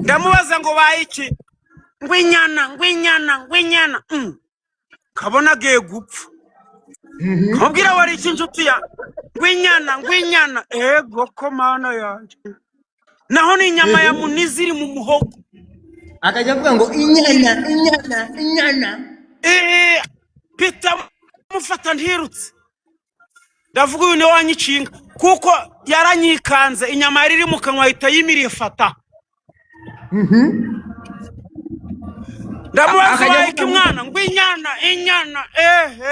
Ndamubaza ngo baye iki? Ngo inyana, ngo inyana, ngo inyana. Kabona agiye gupfa. Mubwira wari iki inshuti ya, ngo inyana, ngo inyana. Ego ko Mana yanjye, naho ni inyama ya munizi iri mu muhogo. Akajya avuga ngo inyana, inyana, inyana. Peter mufata ntirutse, ndavuga uyu niwe wanyicinga, kuko yaranyikanze. Inyama yari iri mu kanwa ahita yimiriye fata. Ndamubaza Akajya ubaye avuga iki mwana? Ngo inyana, inyana. Ehe,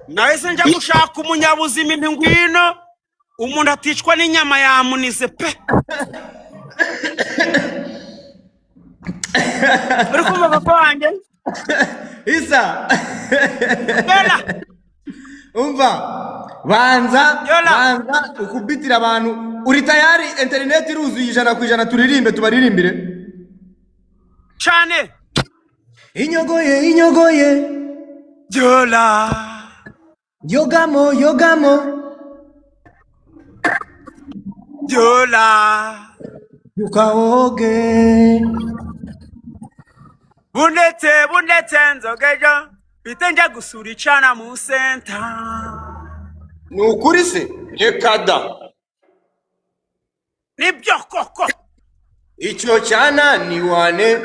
nahise njya gushaka umunyabuzima, inti ngwino umuntu aticwa n'inyama yamunize pe. Uri kumva papa wanjye? Isa. Yola. Umva, banza. Yola. Banza ukubitira abantu. Uri tayari? Interineti iruzuye 100%. Turirimbe, tubaririmbire. Cyane. Inyogoye, inyogoye. Yola. Yogamo, yogamo. Yola. Yukawoge. Bunetse, bunetse nzogejo bite, njya gusura icana mu senta. Ni ukuri se? Reka da. Nibyo koko. Icyo cyana ni wane.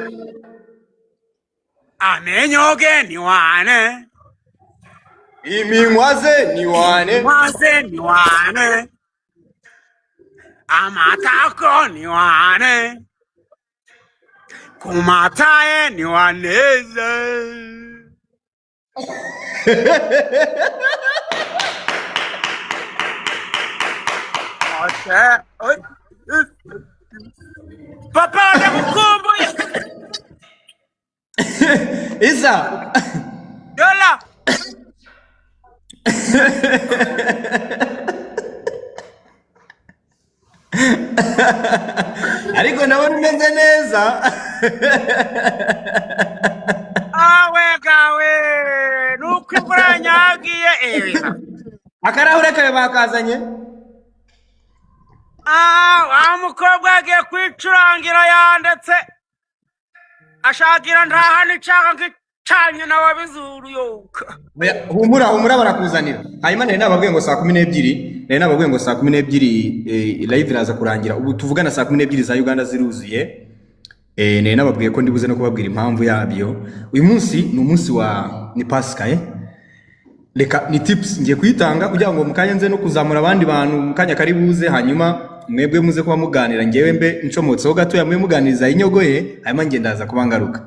Amenyoge ni wane. Iminywa ze ni wane. Maze ni wane, amatako ni wane, kumataye ni waneze. Ote, papa ndagukumbuye. Isa. Yola. Ariko ndabona umeze neza. Awe gawe, nuko imvura yanyagiye ewe. Akarahure kawe bakazanye. Ah, wa mukobwa yagiye kwicurangira yandetse ashagira ntahana icaka nk'icanye nawe abizuru yoka. Oya, humura, humura, barakuzanira. Hanyuma nari nababwiye ngo saa 12, nari nababwiye ngo saa 12 live iraza kurangira. Ubu tuvugana saa 12 za Uganda ziruzuye. Nari nababwiye ko ndibuze no kubabwira impamvu yabyo. Uyu munsi ni umunsi wa ni Pasika. Reka ni tips ngiye kuyitanga kugira ngo mukanya nze no kuzamura abandi bantu mu kanya kari buze, hanyuma mwebwe muze kuba muganira, ngewe mbe ncomotseho gatoya, mwe muganiriza inyogoye, hanyuma nge ndaza kuba ngaruka.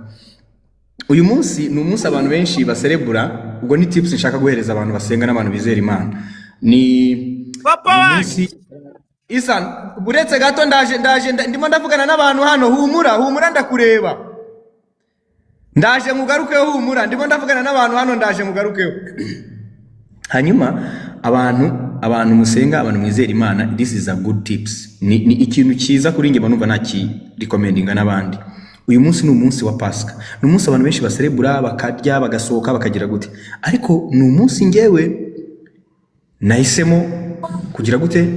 Uyu munsi ni umunsi abantu benshi baserebura. Ubwo ni tips nshaka guhereza abantu basenga n'abantu bizera Imana. Ni Papa ni wanjye. umunsi. Isa, uretse gato, ndaje, ndaje, ndimo ndavugana n'abantu hano. Humura, humura, ndakureba, ndaje mugarukeho. Humura, ndimo ndavugana n'abantu hano, ndaje mugarukeho. Hanyuma abantu musenga, abantu mwizera Imana, this is a good tips. Ni ikintu cyiza kuri njye, numva nakirecommendinga n'abandi. Uyu munsi ni umunsi wa Pasika, ni umunsi abantu benshi baserebura, bakarya, bagasohoka, bakagira gute, ariko ni umunsi ngewe nahisemo kugira gute?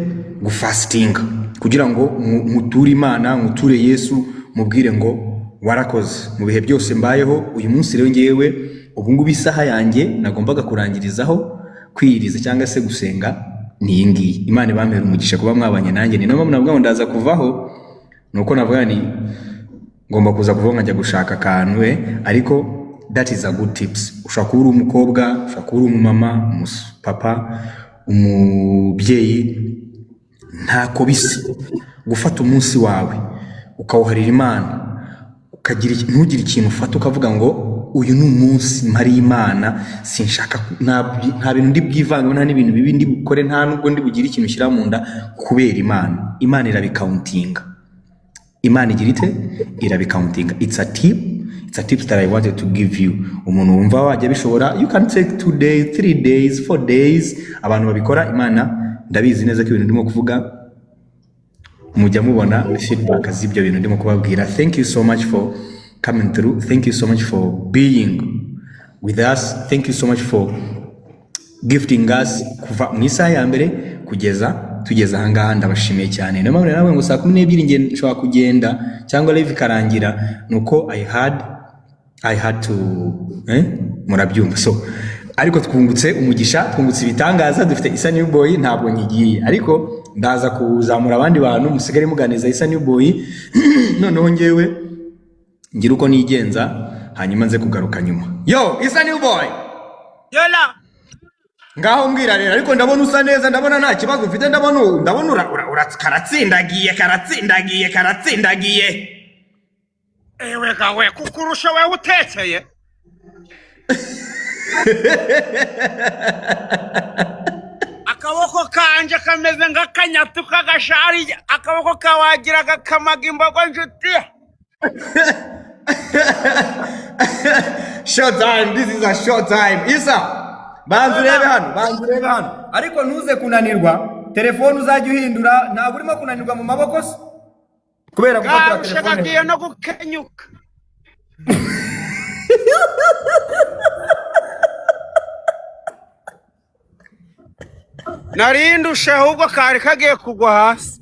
Gufastinga, kugira ngo muture Imana, muture Yesu, mubwire ngo warakoze mu bihe byose mbayeho. Uyu munsi rero ngewe ubu ngubu isaha yanjye nagombaga kurangirizaho kwiyiriza cyangwa se gusenga ni iyi ngiyi. Imana ibampera umugisha kuba mwabanye nanjye. Ni nayo mpamvu navuga ngo ndaza kuvaho, ni uko navuga ni ngomba kuza kuvaho nkajya gushaka akantu we. Ariko that is a good tips. Ushobora kuba uri umukobwa, ushobora kuba uri umumama, umupapa, umubyeyi, ntako bisa gufata umunsi wawe ukawuharira Imana, ntugire ikintu ufata ukavuga ngo uyu ni umunsi mpariye Imana, sinshaka nta bintu ndi bwivange, nta n'ibintu bibi ndi bukore, nta nubwo ndi bugire ikintu ushyira mu nda kubera Imana. Imana irabikawuntinga. Imana igira ite? Irabikawuntinga. It's a tip, it's a tip that I wanted to give you. Umuntu wumva wajya bishobora, you can take 2 days, 3 days, 4 days. Abantu babikora, Imana ndabizi neza ko ibintu ndimo kuvuga mujya mubona feedback z'ibyo bintu ndimo kubabwira. Thank you so much for coming through, thank you so much for being with us, thank you so much for gifting us kuva mu isaha ya mbere kugeza Tugeze ahangaha, ndabashimiye cyane. Niyo mpamvu nawe ngo saa 12 nge nshobora kugenda cyangwa live ikarangira, nuko I had to, murabyumva. So ariko twungutse umugisha, twungutse ibitangaza, dufite Isa New Boy. Ntabwo nkigiye, ariko ndaza kuzamura abandi bantu, musigare muganiza Isa New Boy, noneho ngewe ngira uko nigenza, hanyuma nze kugaruka nyuma. Yo, Isa New Boy! Yola. Ngaho mbwira rero, ariko ndabona usa neza, ndabona nta kibazo ufite, ndabona karatsindagiye, karatsindagiye, karatsindagiye. Ewe gawe, kukurusha wewe utekeye. Akaboko kanje kameze nk'akanyatu k'agashari, akaboko kawagira gakamaga imbogo, nshuti. Short time, this is a short time. Isa, banza urebe hano, banza urebe hano, ariko ntuze kunanirwa. Telefone uzajya uhindura. Ntabwo urimo kunanirwa mu maboko se kubera gufatira Karushe telefone? Kagiye no gukenyuka. Narindushe ahubwo kari kagiye kugwa hasi.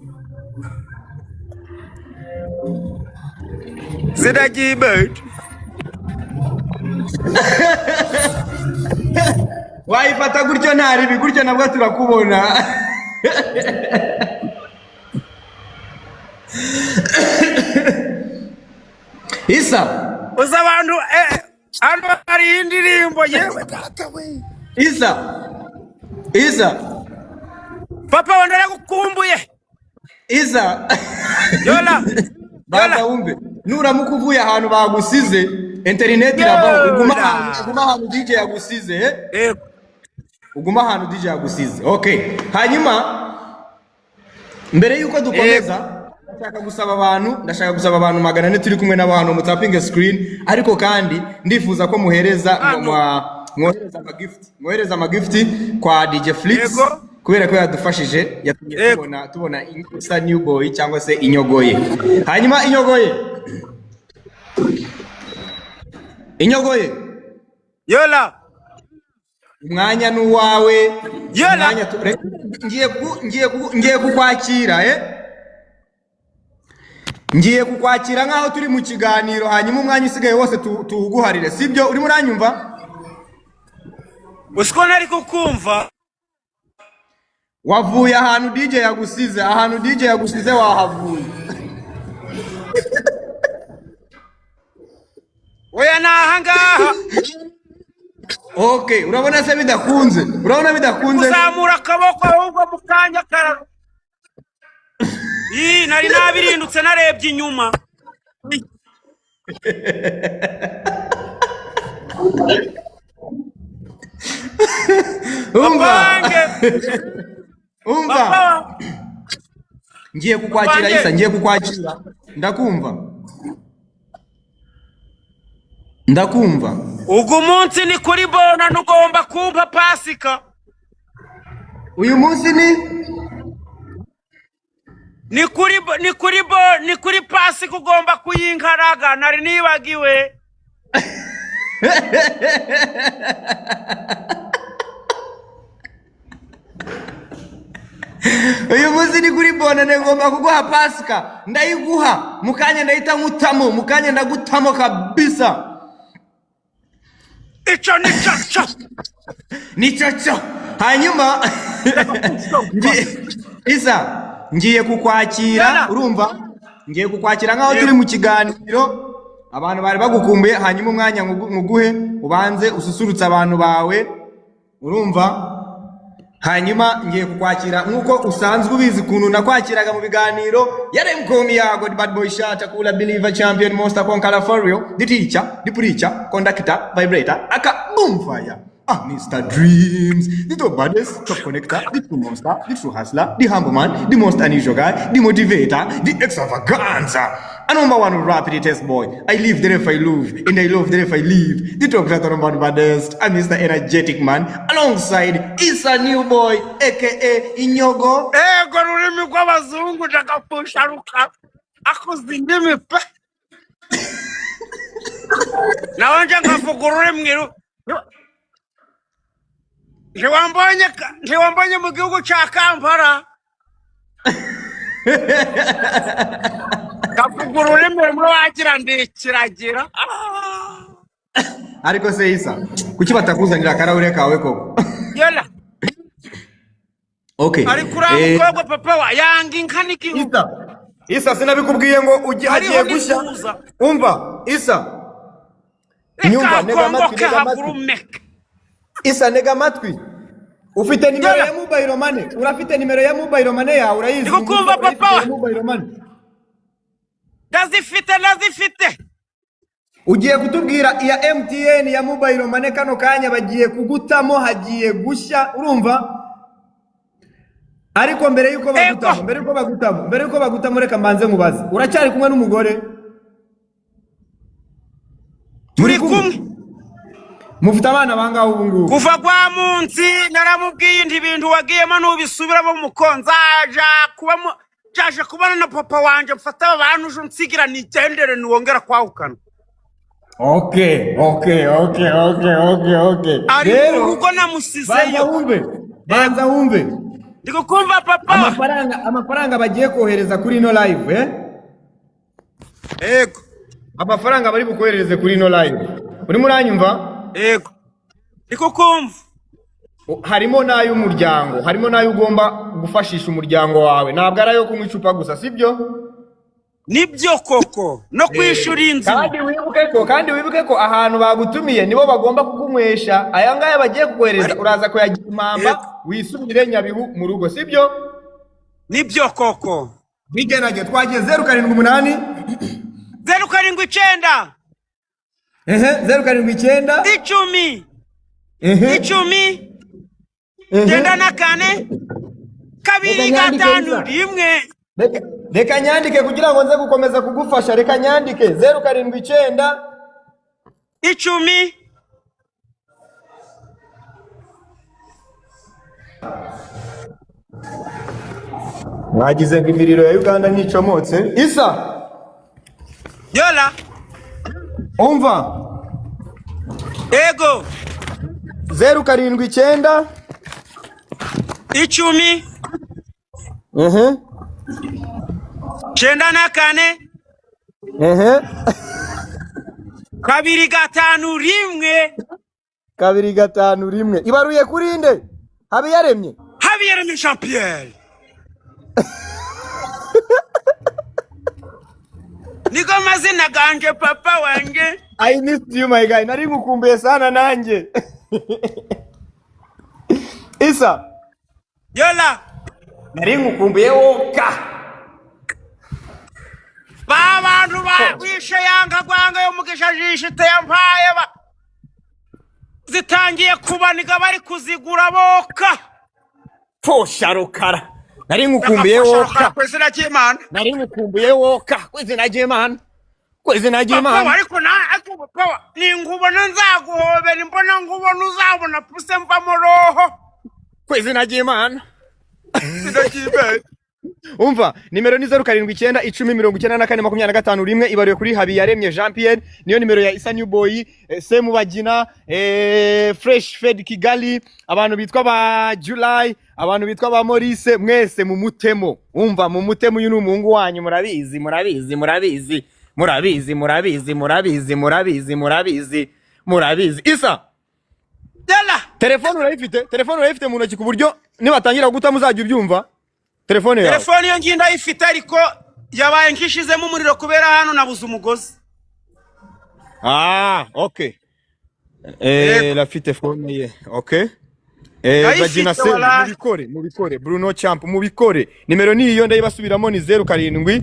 Ziragiye bird. Wayifata gutyo, nta ribi, gutyo nabwo turakubona. Isa. Uzi abantu, hano hari indirimbo, yewe data we. Isa, Isa. Papa wa, ndaragukumbuye. Isa. Yola. Baza Yola. wumve, nuramuka uvuye ahantu bagusize, interineti iravaho. Uguma Yola. ahantu, uguma ahantu DJ yagusize, eh? Yego. Uguma ahantu DJ yagusize, okay. Hanyuma mbere yuko dukomeza, ndashaka gusaba abantu 400 turi kumwe n'abantu mutapinge screen, ariko kandi ndifuza ko muhereza Hano. mwohereza amagift, mwohereza amagift kwa DJ Flix, Yego. kubera ko yadufashije, yatumye Yego. tubona Isa New Boy cyangwa se Inyogoye. Hanyuma Inyogoye, Inyogoye. Yola. Umwanya ni uwawe. Yola. Umwanya ngiye kukwakira, eh? Ngiye kukwakira nk'aho turi mu kiganiro, hanyuma umwanya usigaye wose tuwuguharire, sibyo? Urimo uranyumva? Usiko nari kukumva. Wavuye ahantu DJ yagusize, ahantu DJ yagusize wahavuye. Oya, ni ahangaha. Okay, urabona se bidakunze? Urabona bidakunze? Kuzamura akaboko ahubwo mu kanya kararo. Ii, nari nabirindutse, narebye inyuma. Umva. Wanjye. Umva. Papa. Ngiye kukwakira. Wanjye. Isa, ngiye kukwakira. Ndakumva, ndakumva. Ugu munsi ni kuri bona, ntugomba kumpa pasika. Uyu munsi ni Ni kuri pasika, ugomba kuyinkaraga, nari nibagiwe. Uyu munsi ni kuri bonane, ngomba kuguha pasika. Ndayiguha mu kanya, ndahita nkutamo mu kanya, ndagutamo kabisa. Ico ni cyo cyo. Ni cyo cyo. Hanyuma Isa, ngiye kukwakira. Yana. Urumva, ngiye kukwakira nk'aho Yego. turi mu kiganiro, abantu bari bagukumbuye. Hanyuma umwanya nkuguhe, ubanze ususurutse abantu bawe, urumva? Hanyuma ngiye kukwakira nk'uko usanzwe ubizi ukuntu nakwakiraga mu biganiro. Yaremkomi yago, the bad boy shata kula believer champion monster conqueror for real, the teacher, the preacher, conductor, vibrator, aka boom fire. Ah, Mr. Dreams, the top baddest, top connector, the true monster, the true hustler, the humble man, the most unusual guy, the motivator, the extravaganza. A number one rapid test boy. I live the life I love, and I love the life I live. The top shot number one baddest. I'm Mr. Energetic Man, alongside Isa New Boy, aka Inyogo. Ego, rurimi rw'abazungu, ndagapfusha ruka akuze indimi pe, nawe nje nkavuga ururimi ntiwambonye mu gihugu cya Kampala. Kavuga ururimi rumwe wagira ndikiragira. Ariko se Isa, kuki batakuzanira akarahure kawe koko? Yola. Okay. Ariko uriya mukobwa, papa wa, yanga inka n'igihugu. Isa, Isa, sinabikubwiye ngo Hariho hagiye gushya? n'intuza. Umva Isa, Reka nyumva, ntega amatwi, kongoke ntega amatwi. hagurumeke. Isa, ntega amatwi. Ufite nimero Yola. ya mobile money? Urafite nimero ya mobile money yawe? Urayizi? Ndi kukumva, Urayifite papa. ya mobile money? Ndazifite, ndazifite. Ugiye kutubwira iya MTN ya mobile money. Kano kanya bagiye kugutamo, hagiye gushya, urumva? Ariko mbere yuko bagutamo, mbere yuko bagutamo, reka mbanze nkubaze: uracyari kumwe n'umugore? Turi Muri kumwe. Mufite abana bangahe ubu ngubu? Kuva gwa munsi naramubwiye nti ibintu wagiyemo nubisubiramo muko nzaja kubamo, njaje kubana na papa wanje, mfata aba bantu uje unsigira nigendere, niwongera kwahukana. Okay. Ari mu Rero rugo, banza namusizeyo. wumve, banza wumve. Ndi kukumva, papa. Amafaranga bagiye kohereza kuri ino live, eh? Ego. Amafaranga bari bukoherereze kuri ino live, urimo uranyumva? Ego, ndi kukumva. Harimo n'ay'umuryango, harimo n'ayo ugomba gufashisha umuryango wawe. Ntabwo ari ayo kunywa icupa gusa, sibyo? Nibyo koko, no kwishura inzu. Kandi wibuke ko ahantu bagutumiye nibo bagomba kukunywesha. Aya ngaya bagiye kukohereza uraza kuyagira impamba, Yego. wisubire Nyabihu mu rugo, sibyo? Nibyo koko. Bigenage twagiye: 078. 079. Ehe, 079. 10. Ehe. 10. Ehe. 94 2 Reka nyandike, 5 Isa. 1. Reka nyandike kugira ngo nze gukomeza kugufasha. Reka nyandike: 079. 10. Mwagize ngo imiriro ya Uganda nticomotse, Isa? Yola. Umva. Ego. 079. 10. Ehe. 94. Ehe. 2 5 1. 2 5 1. Ibaruye kuri nde? Habiyaremye? Habiyaremye Jean Pierre niko mazina ganje, papa wanjye. I missed you, my guy. Nari ngukumbuye sana nanjye, Isa. Yola. Nari ngukumbuye woka. Ba bantu bishe yanga gwanga yo mugisha jisho yampaye ba zitangiye kubaniga, bari kuzigura boka. Pfosha rukara, nari ngukumbuye woka. Ku izina ry'Imana. Nari ngukumbuye woka, ku izina ry'Imana, ku izina Papa. ry'Imana. Ariko na ariko papa, ningubona nzaguhobera, imbona nkubona uzabona puse mvamo roho. Ku izina ry'Imana. Izina ry'Imana. Umva, nimero ni 079 10 94 25 1. Ibariwe kuri Habiyaremye Jean Pierre. Niyo nimero ya Isa New Boy, Semubagina, Fresh Fed Kigali, abantu bitwa ba July, abantu bitwa ba Maurice, mwese mumutemo. Umva, mumutemo, uyu ni umuhungu wanyu. Murabizi, murabizi, murabizi, murabizi, murabizi, murabizi, murabizi, murabizi, murabizi. Isa. Yola. Telefone urayifite? Telefone urayifite mu ntoki ku buryo nibatangira guta muzajya ubyumva? Telefone yawe? Telefone iyo ngiyo ndayifite, ariko yabaye nkishizemo umuriro kubera hano nabuze umugozi. Ah, okay. Yego. Rafite phone ye. Okay. Ndayifite, Bagina se wallahi. mubikore, mubikore. Bruno Champ, mubikore. Nimero ni iyo, ndayibasubiramo, ni 07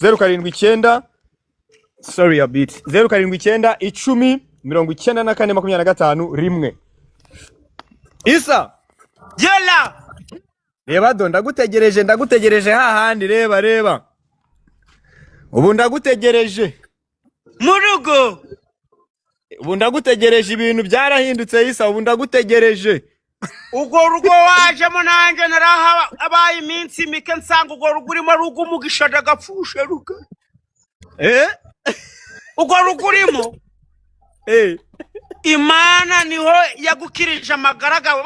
079, sorry a bit. 079 10 94 25 1. Isa, Yola. reba do, ndagutegereje, ndagutegereje hahandi, reba, reba. Ubu ndagutegereje. Mu rugo. Ubu ndagutegereje, ibintu byarahindutse, Isa, ubu ndagutegereje. Urwo rugo wajemo nanjye narahabaye iminsi mike, nsanga urwo rugo urimo rugo umugisha, ndagapfusha ruga. Eh? Urwo rugo urimo, Eh. Imana niho yagukirije amagara gawe.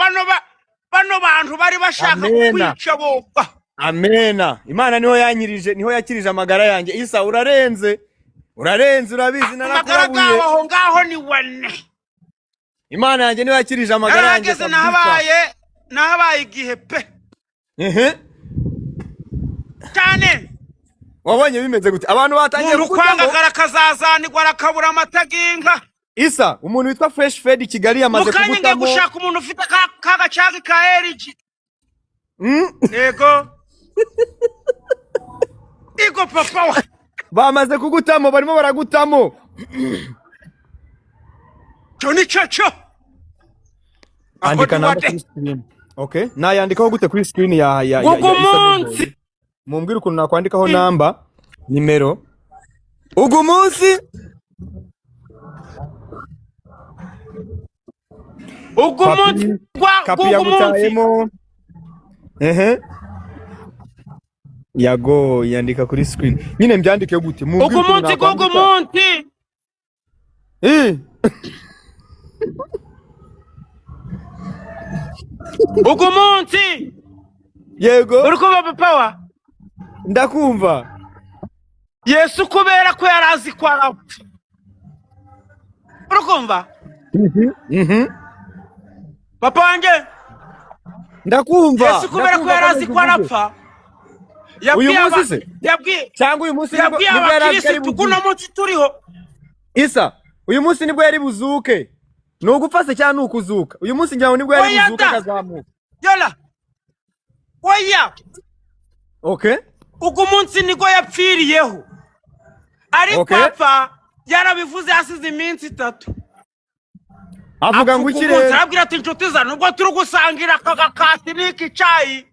Bano bantu bari bashaka Amena. kukwica boka. Amena. Imana niho yanyirije, niho yakirije amagara yanjye. Isa urarenze, urarenze, urabizi, Amagara narakurabuye. gawe aho ngaho ni wane. Imana yanjye niho yakirije amagara yanjye Narahageze, kabisa. nahabaye igihe pe. Ehe. Cyane. Wabonye bimeze gute? Abantu batangiye Umuntu kukutamo. ukwanga arakazazanirwa, arakabura amata g'inka. Isa, umuntu witwa Fresh Fed Kigali yamaze Mukanya ngiye kugutamo. gushaka umuntu ufite ka gacagi ka eriji. Yego. Igo papa wa. Bamaze kugutamo, barimo baragutamo. Cyo ni cyo cyo. Andika namba kuri screen. Okay. Nayandikaho gute kuri screen ya Ugu ya Isa munsi. Big Boy? Mumbwire ukuntu nakwandikaho namba, nimero. Ugu munsi. Ugu munsi gwa Kapi gugu munsi. yagutayemo. Ehe. Yago yandika kuri screen. Nyine mbyandike gute? Mumbwire Ugu ukuntu munsi gugu nakwandika. munsi. Eh. Ugu munsi. Yego. Uri kumva papa wa? Ndakumva. Yesu kubera ko yari azi ko arapfa. Uri kumva? Mhm. Papa wanjye. Ndakumva. Yesu kubera ko yari azi ko arapfa. Uyu munsi se? Yabwiye Cyangwa uyu munsi nibwo yabwiye nibwo yari azi ko ari abakirisitu buzuke. kuno munsi turiho. Isa, uyu munsi nibwo yari buzuke. Ni ugupfa se cyangwa ni ukuzuka? Uyu munsi ngira ngo nibwo yari Oya buzuke da. akazamuka. Yola. Oya. Okay. Ugu munsi nibwo yapfiriyeho. Ariko Okay. apfa yarabivuze hasize iminsi 3. Avuga ngo Apfa iki ugu munsi, rero? arabwira ati inshuti zanjye nubwo turi gusangira aka gakati n'iki cyayi,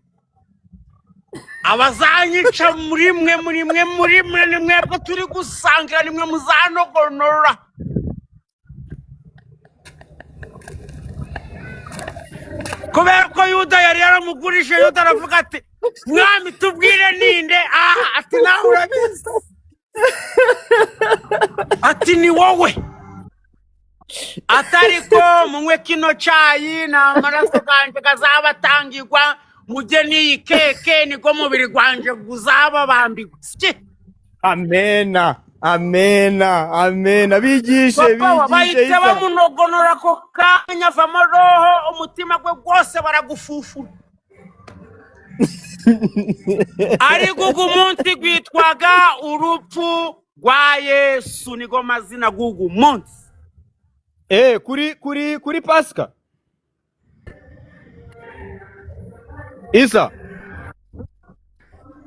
abazanyica muri mwe, muri mwe, muri mwe, ni mwebwe turi gusangira, ni mwe muzanogonora. Kubera ko Yuda yari yaramugurije, Yuda aravuga ati mwami tubwire ninde? Aha, ati nawe urabizi, ati ni wowe. Atariko munywe kino cyayi, ni amaraso ganje gazabatangirwa, mujye n'iyi keke niko mubiri gwanje guzababambirwa. Sike. Amena, amena, amena. Bigishe, Papa wa, bigishe bahita Isa. bamunogonora ako kanya, avamo roho, umutima gwe gwose baragufufura. Ariko ugu munsi gwitwaga urupfu rwa Yesu, nigo mazina g'ugu munsi. Kuri Pasika. Isa,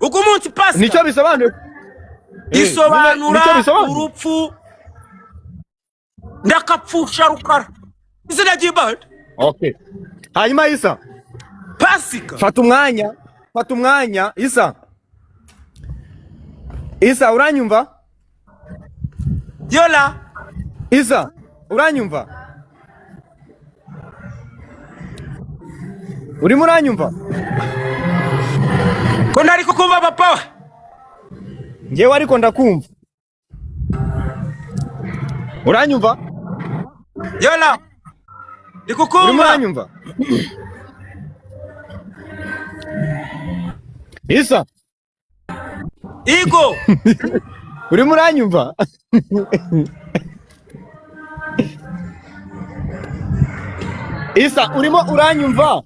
Ugu munsi Pasika nicyo bisobanuye. Isobanura nicyo bisobanuye. urupfu ndakapfusha rukara. Izina ry'Imana. Okay. Hanyuma Isa, Pasika. fata umwanya, fata umwanya Isa. Isa uranyumva? Yola. Isa uranyumva? Urimo uranyumva? Ko ntari kukumva papa we? Njyewe ariko ndakumva. Uranyumva? Yola. Ndi kukumva. Urimo uranyumva? Isa. Igo. Urimo uranyumva? Isa, urimo uranyumva?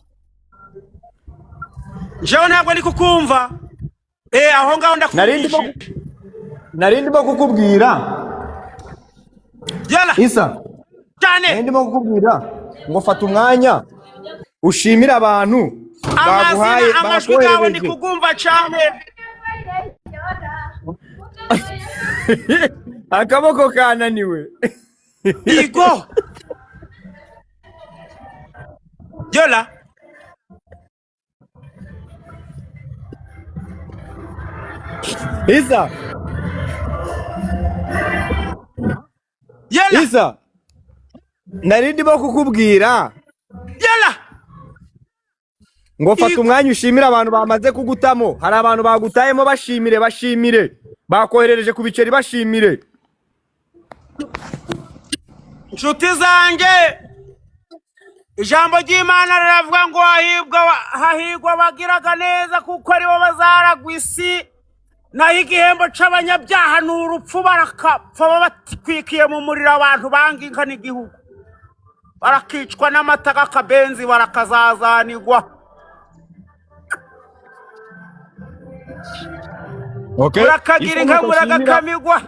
Jewe ntabwo ndi kukumva. Aho ngaho ndakumvise. Nari ndimo kukubwira. Yola. Isa. Cyane. Nari ndimo kukubwira ngo fata umwanya ushimire abantu baguhaye, Amazina, amajwi gawe bakoherereje. ndi kugumva cyane. Akaboko kananiwe. Igo. Yola. Isa. Yola. Isa. Nari ndimo kukubwira. Yola. Ngo fata umwanya ushimire abantu bamaze kugutamo. Hari abantu bagutayemo, bashimire, bashimire. Bakoherereje ku biceri, bashimire. Inshuti zanjye. Ijambo ry'Imana riravuga ngo hahigwa abagiraga neza, kuko aribo bazaragwa isi, naho igihembo c'abanyabyaha ni urupfu, barakapfa batwikiye mu muriro. Abantu banga inka n'igihugu barakicwa n'amata g'akabenzi, barakazazanigwa. Okay. Murakagira Isa inka, nuko ashimira. muragakamigwa.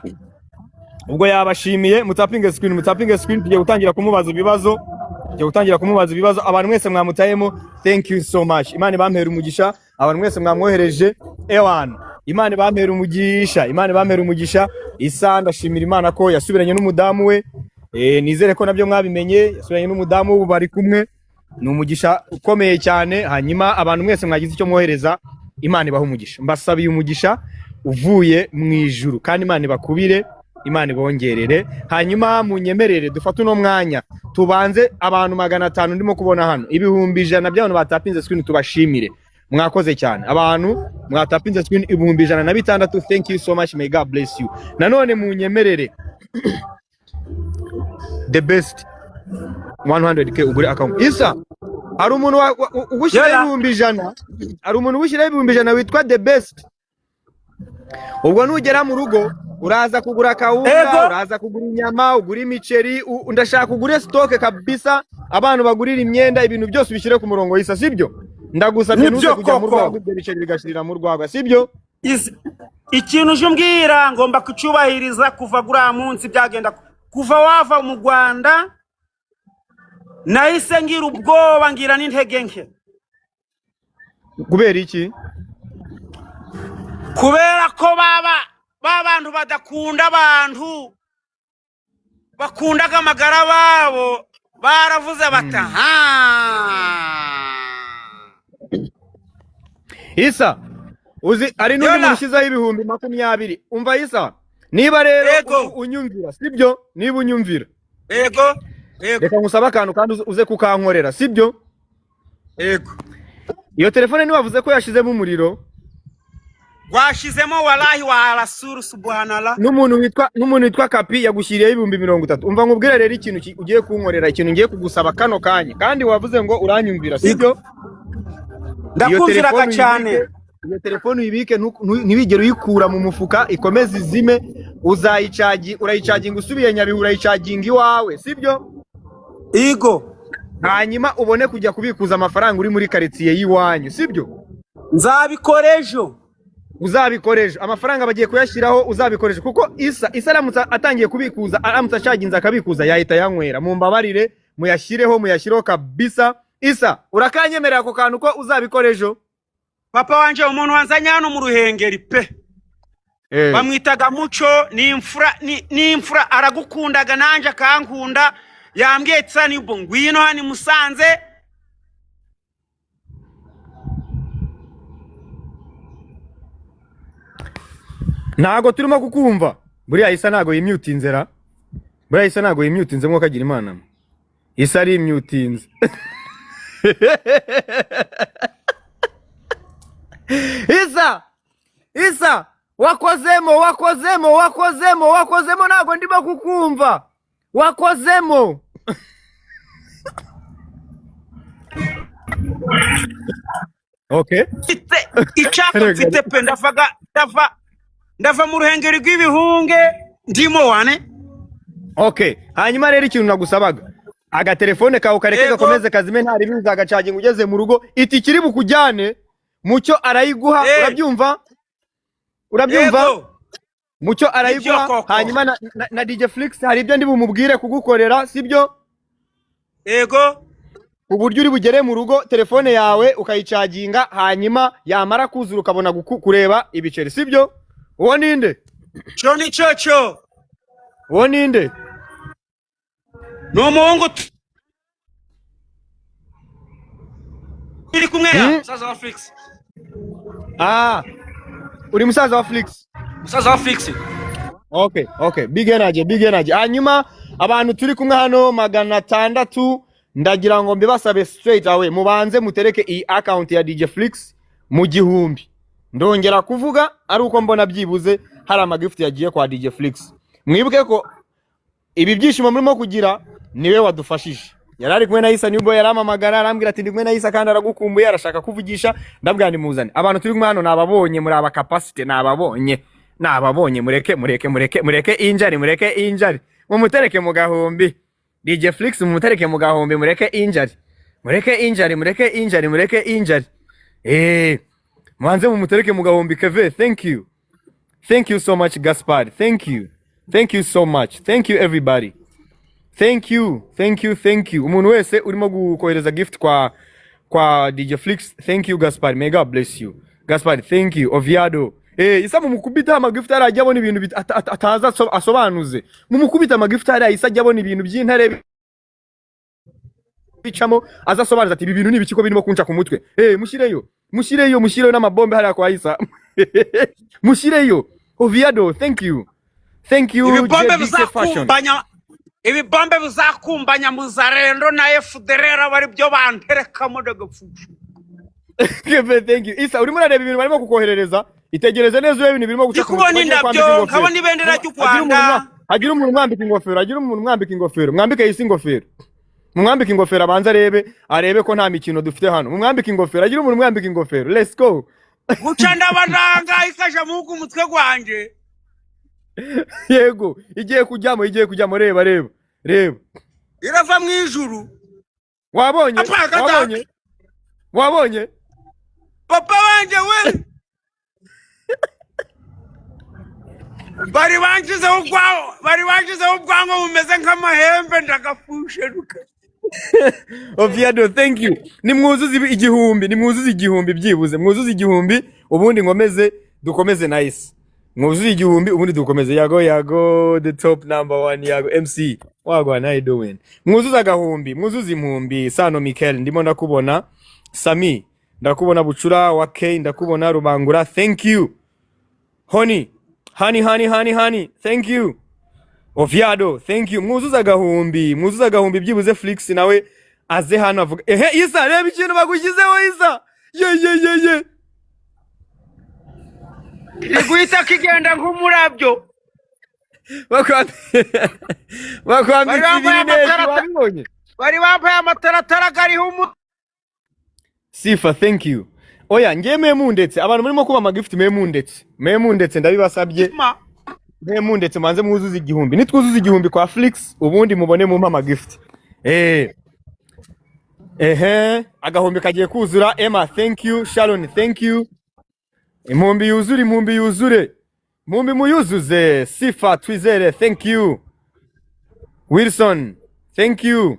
Ubwo yabashimiye. Mutapinge screen, mutapinge screen. Tugiye gutangira kumubaza ibibazo, tugiye gutangira kumubaza ibibazo. Abantu mwese mwamutayemo, thank you so much. Imana ibampera umugisha. Abantu mwese mwamwohereje, ewan, Imana ibampera umugisha, Imana ibampera umugisha. Isa ndashimira Imana ko yasubiranye n'umudamu we. Nizere ko nabyo mwabimenye, yasubiranye n'umudamu we, ubu bari kumwe, ni umugisha ukomeye cyane. Hanyuma abantu mwese mwagize icyo mwohereza, Imana ibaha umugisha. Mbasabiye umugisha uvuye mu ijuru, kandi Imana ibakubire, Imana ibongerere. Hanyuma munyemerere dufate uno mwanya, tubanze abantu 500 ndimo kubona hano, 100,000 by'abantu batapinze screen, tubashimire. Mwakoze cyane, abantu mwatapinze screen 106,000, thank you so much, may God bless you. Nanone munyemerere, the best 100K ugure account. Isa, hari umuntu ugushyiraho Yola. 100,000, hari umuntu ugushyiraho 100,000 witwa the best. Ubwo nugera mu rugo uraza kugura kawunga, Ego. uraza kugura inyama, ugura imiceri, ndashaka ugure stock kabisa, abantu bagurira imyenda, ibintu byose ubishyire ku murongo. Isa, sibyo? Ndagusabye, Nibyo ntuze kujya mu koko. rwagwa, ibyo biceri bigashirira mu rwagwa, sibyo? Ikintu uje umbwira ngomba kucyubahiriza. Kuva guriya munsi byagenda, kuva wava mu Rwanda, nahise ngira ubwoba, ngira n'intege nke. Kubera iki? Kubera ko baba ba bantu badakunda abantu, bakundaga amagara babo, baravuze bati aha. Isa, uzi ari n'undi Yola. muntu ushyizeho 20,000. Umva Isa, niba rero Yego. unyumvira, sibyo? Niba unyumvira, Yego, yego. reka ngusabe akantu kandi uze kukankorera, sibyo? Yego. Iyo telefone ntiwavuze ko yashizemo umuriro? Washizemo, walahi wa rasulu subhanallah. N'umuntu witwa Kapi yagushyiriyeho 30,000. Umva nkubwire rero ikintu ugiye kunkorera, ikintu ngiye kugusaba kano kanya, kandi wavuze ngo uranyumvira, sibyo? Iyo Ndakumviraga telefone cyane. Iyo telefone uyibike, ntiwigere uyikura mu mufuka, ikomeze izime. Uzayicagi, urayicaginga usubiye Nyabihu, urayicaginga iwawe, sibyo? Igo. Hanyuma ubone kujya kubikuza amafaranga uri muri karitsiye y'iwanyu, sibyo? Nzabikora ejo. Uzabikoresha amafaranga bagiye kuyashyiraho, uzabikoresha, kuko Isa aramutse atangiye kubikuza, aramutse ashaginze akabikuza, yahita yanywera. Mumbabarire, muyashyireho, muyashyireho kabisa. Isa, urakanyemerera ako kantu ko uzabikora ejo? Papa wanje, umuntu wanzanye hano mu Ruhengeri pe, bamwitaga Muco, ni imfura, ni imfura, aragukundaga nanje akankunda. Yambwiye tsanibo ngwino hano i Musanze. Ntago turimo kukumva. Buriya Isa ntago yimyutinze ra, buriya Isa ntago yimyutinze, mwuka agira Imana. Isa arimyutinze. Isa, Isa, wakozemo, wakozemo, wakozemo, wakozemo, ntago ndimo kukumva, wakozemo. Okay. Mfite icyaka, mfite pe, ndavaga ndava mu Ruhengeri rw'ibihunge, ndimo wane. Okay, hanyuma rero ikintu nagusabaga, agatelefone kawe kareke Yego. gakomeze kazime, nta ribi, uzagacaginga ugeze mu rugo. Itike iri bukujyane, Mucyo arayiguha. Urabyumva? Urabyumva? Yego. Mucyo arayiguha. Nibyo koko. Hanyuma na DJ Flix hari ibyo ndi bumubwire kugukorera, sibyo? Yego. Uburyo uri bugere mu rugo, telefone yawe ukayicaginga, hanyuma yamara kuzura ukabona kureba ibiceri, sibyo? Uwo ninde? Cyo ni cyo cyo. Uwo ninde? Ni umuhungu turi kumwe ya Musaza wa Flix. Ah, uri musaza wa Flix? Musaza wa Flix. Okay, big energy, big energy. Hanyuma abantu turi kumwe hano 600, ndagira ngo mbibasabe straight away, mubanze mutereke iyi account ya DJ Flix mu 1000. Ndongera kuvuga ari uko mbona byibuze hari amagift yagiye kwa DJ Flix. Mwibuke ko ibi byishimo murimo kugira niwe wadufashije. Yari ari kumwe na Isa New Boy, yarampamagara arambwira ati ndi kumwe na Isa kandi aragukumbuye, arashaka kuvugisha. Ndabwira nimuzane. Abantu turi kumwe hano nababonye, muri aba capacity nababonye. Nababonye, mureke mureke mureke mureke injari, mureke injari. Mumutereke mu gahumbi. DJ Flix mumutereke mu gahumbi, mureke injari. Mureke injari, mureke injari, mureke injari. Mubanze mumutereke mu gahumbi. Keve, thank you. Thank you so much, Gaspard. Thank you. Thank you so much. Thank you, everybody. Thank you. Thank you. Thank you. Umuntu wese urimo kohereza gift kwa DJ Flix, thank you, Gaspard. May God bless you. Gaspard, thank you. Oviado. Isa mumukubita amagift arajya abona ibintu ataza asobanuze. Mumukubita amagift hariya, Isa ajya abona ibintu by'intare bicamo, aza asobanuza ati ibi bintu ni ibiki ko birimo kunca ku mutwe. Mushireyo. Mushireyo, mushireyo n'amabombe hariya kwa Isa. Mushireyo. Oviado, thank you. Thank you, Ibibombe JBK Fashion. bizakumbanya, ibibombe bizakumbanya muzarendo na FDLR aba ari byo banterekamo ndagapfusha. Keve, thank you. Isa, urimo urareba ibintu barimo kukoherereza? Itegereze neza urebe ibintu birimo guca Ndi ku mutwe. kubona Bagiye indabyo, kwambika ingofero. nkabona ibendera ry'u Hagira umuntu Rwanda. Hagira umuntu umwambika ingofero, hagira umuntu umwambika ingofero. Mwambike Isa ingofero. Mumwambike ingofero abanze arebe ko nta mikino dufite hano. Mumwambike ingofero, hagira umuntu umwambika ingofero. Let's go. Guca ndabananga ikaja muhugu umutwe gwanje. Yego, igiye kujyamo, igiye kujyamo, reba, reba. Reba. Irava mu ijuru. Wabonye? Apa, kata. Wabonye? Wabonye? Papa wanje we. Bari banshyizeho ubwanwa, bari banshyizeho ubwanwa bumeze nk'amahembe, ndagapfushe ruka. Oviado, thank you. Nimwuzuze igihumbi, nimwuzuze igihumbi byibuze, mwuzuze igihumbi ubundi nkomeze dukomeze nice. Mwuzuze igihumbi ubundi dukomeze. Yago, Yago, the top number one, Yago MC. Wagwan, how you doing? Mwuzuze agahumbi, mwuzuze impumbi. Sano Michael, ndimo ndakubona. Sami, ndakubona. Bucura wa K, ndakubona. Rubangura, thank you. Honey, honey, honey, honey, honey, thank you. Oviado, thank you. Mwuzuze agahumbi, mwuzuze agahumbi byibuze Flix nawe aze hano avuga. Ehe, Isa, reba ikintu bagushyizeho Isa. Ye ye ye ye. Iri guhita kigenda nk'umurabyo. Bakwambitse Bari bambaye ibirineti, amataratara. wabibonye? Bari bambaye amataratara ariho umu Sifa, thank you. Oya, ngiye mwe mundetse, abantu murimo kuba amagift mwe mundetse. Mwe mundetse ndabibasabye. Mwe mundetse manze mwuzuze igihumbi. Nitwuzuze igihumbi kwa Flix ubundi mubone mumpa amagift. Ehe, agahumbi kagiye kuzura. Emma, thank you. Sharon, thank you. Impumbi yuzure, impumbi yuzure. Impumbi muyuzuze. Sifa Twizere, thank you. Wilson, thank you.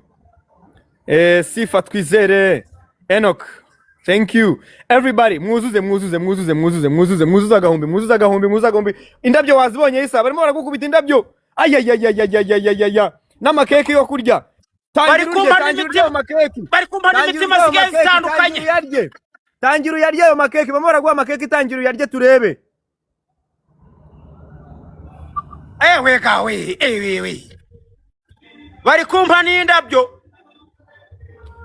Sifa Twizere, Enoch, thank you. Everybody, mwuzuze, mwuzuze, mwuzuze, mwuzuze, mwuzuze, mwuzuze agahumbi, mwuzuze agahumbi, mwuzuze agahumbi. Indabyo wazibonye Isa, barimo baragukubita indabyo. Ayayayayayayaya. N'amakeke yo kurya. Bari Tangira urye, kumpa tangira urye n'imitima, ayo makeke. bari kumpa Tangira n'imitima urye ayo zigiye makeke, zitandukanye. tangira uyarye. Tangira uyarye ayo makeke, barimo baraguha amakeke, tangira uyarye turebe. Ewe gawe, ewe we. Bari kumpa n'indabyo.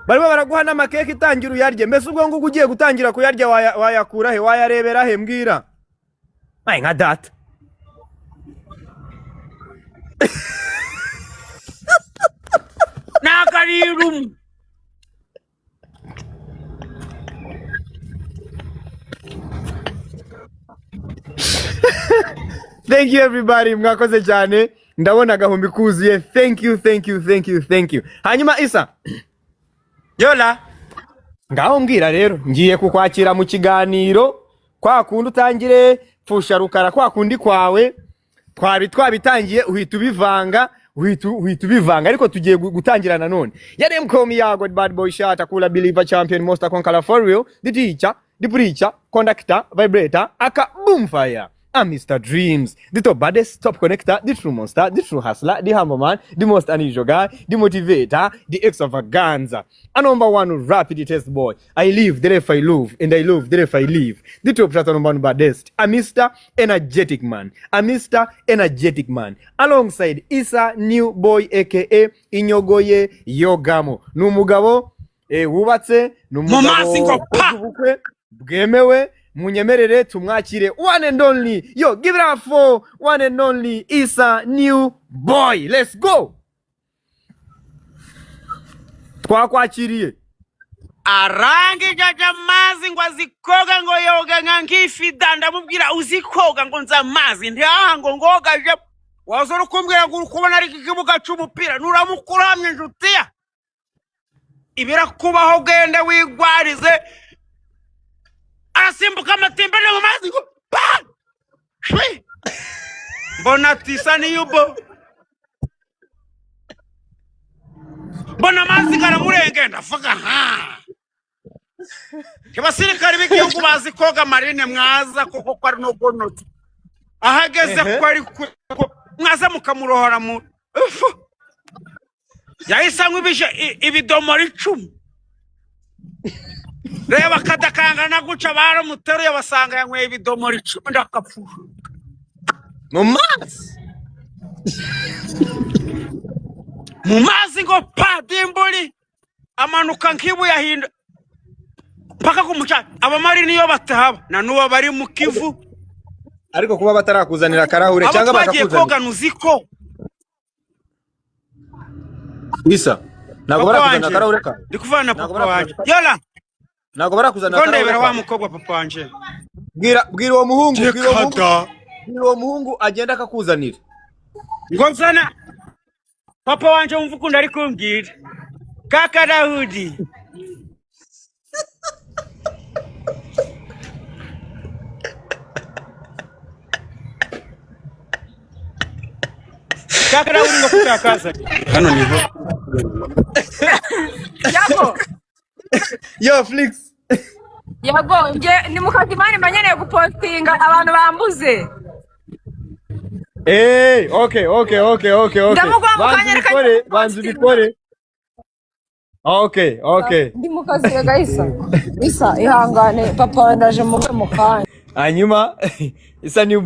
Barimo baraguha n'amakeke, itangira uyarye. Mbese ubwo ngubwo ugiye gutangira kuyarya wayakura he, wayarebera he, mbwira? Ay nka data. Ntabwo ari irumu. Thank you everybody, mwakoze cyane. Ndabona agahumbi kuzuye. Thank you, thank you, thank you, thank you. Hanyuma Isa, Yola. ngaho mbwira rero, ngiye kukwakira mu kiganiro kwa kundi utangire pfusha rukara kwa kundi kwawe twabi twabitangiye uhita ubivanga, uhita ubivanga, ariko tugiye gutangira nanone. Yari mkomi yago bad boy shot akula believer champion monster conqueror for real, the teacher, the preacher, conductor, vibrator, aka boomfire. I'm Mr. Dreams, the top baddest, top connector, the true monster, the true hustler, the humble man, the most unusual guy, the motivator, the extravaganza, a number one rapid test boy. I live the life I love, and I love the life I live. The top shot number one baddest, a Mr. Energetic Man, a Mr. Energetic Man, alongside Isa New Boy aka Inyogoye Yogamo. Ni umugabo wubatse, ni Mu mazi ngo umugabo pa! ubukwe bwemewe. Munyemerere tumwakire one and only, yo, give it up for one and only Isa New Boy. Let's go. Twakwakiriye. Arangije aja amazi ngo azi koga, ngo yoga nka nk'ifi da. Ndamubwira: "Uzi koga?" Ngo nzi amazi. Ntihaha ngo ngogaje waza uri kumbwira ngo uri kubona ari ikibuga c'umupira. Nuramukuramye inshuti ya ibirakubaho, genda wigwarize. Arasimbuka amatimba no mu mazi ngo pa shwi, mbona tisa niyubo, mbona amazi karamurengera. Ndavuga ha, abasirikari b'igihugu bazi koga, marine mwaza koko ko ari no gonoti ahageze ko ari mwaza mukamurohora mu ifu. Yahise anywa ibidomoro 10. Reba akadakangana guca, baramuteruye basanga yanyweye ibidomoro 10. Ndakapfusha. Mu mazi? Mu mazi ngo pa dimburi, amanuka nk'ibuye ahinda mpaka ku mucanga. Abamarini iyo batahaba na n'ubu bari mu Kivu. Ariko kuba batarakuzanira akarahure Abo cyangwa twagiye bakakuzanira koga nuziko Isa, ntabwo Papa barakuzanira wanje akarahure kawe? Ndi kuvana na Ntabwo papa wanje. barakuzanira. Yola. Ntabwo barakuzanira Ngo akarahure ndebera wa kawe? mukobwa papa wanje. Bwira uwo muhungu, bwira uwo muhungu. Reka da. Bwira uwo muhungu agenda akakuzanira. Ngo nzana papa wanje, wumva ukuntu ari kumbwira kaka Dawudi. Kaka Dawudi ngo kutakaza hano niho. Yago. Yo Flix. Yago, nge ni mu kazi mani, mba nkeneye gupostinga, abantu bambuze. Okay. Ndamuguha mu Banza kanya, reka ubikore, njye banza gupostinga. ubikore. Okay. Ndi mu kazi rega. Isa, Isa, ihangane, papa ndaje muve mu kanya. Hanyuma Isa New.